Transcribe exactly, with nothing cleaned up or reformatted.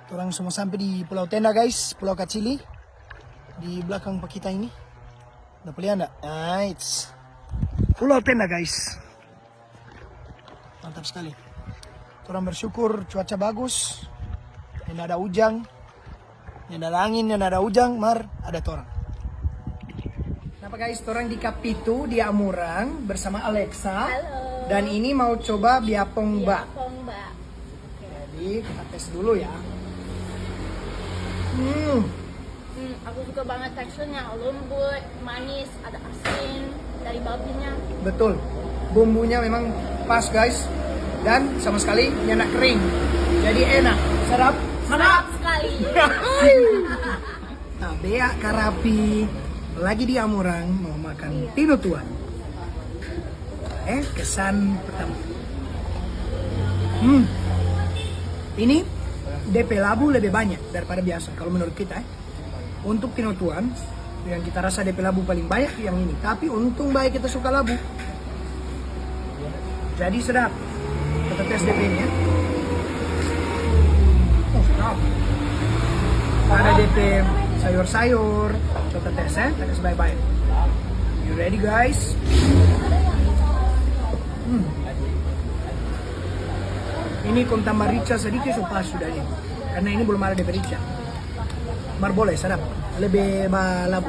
Torang so mo sampe di Pulau Tenda, guys, Pulau Kacili. Di blakang pa kita ini. Dapa lia nda? Nah, it's Pulau Tenda, guys. Mantap skali. Torang bersyukur cuaca bagus. Nyanda ada ujang. Nyanda ada angin, nyanda ada ujang, mar ada torang. Napa guys, torang di Kapitu, di Amurang bersama Alexa. Halo. Dan ini mau coba biapong ba. Biapong ba. Jadi kita tes dulu ya. Hmm. Hmm, aku suka banget teksturnya, lembut, manis, ada asin dari babinya. Betul. Bumbunya memang pas, guys. Dan sama sekali nyanda kering. Jadi enak, sedap. Sedap sekali. Nah, bea karapi lagi di Amurang mau makan tinotuan. Eh, kesan pertama. Hmm. Ini depe labu lebih banyak daripada biasa kalau menurut kita, eh. Untuk tinotuan yang kita rasa depe labu paling banyak yang ini. Tapi untung bae kita suka labu. Jadi sedap. Kita tes depe ini ya. Oh, sedap. Ada depe sayur-sayur. Kita tes ya, kita tes bae-bae. You ready guys? Hmm. Ini kong tambah rica sedikit so pas sudah ini. Karena ini belum ada depe rica. Mar boleh, sedap. Lebih ba labu.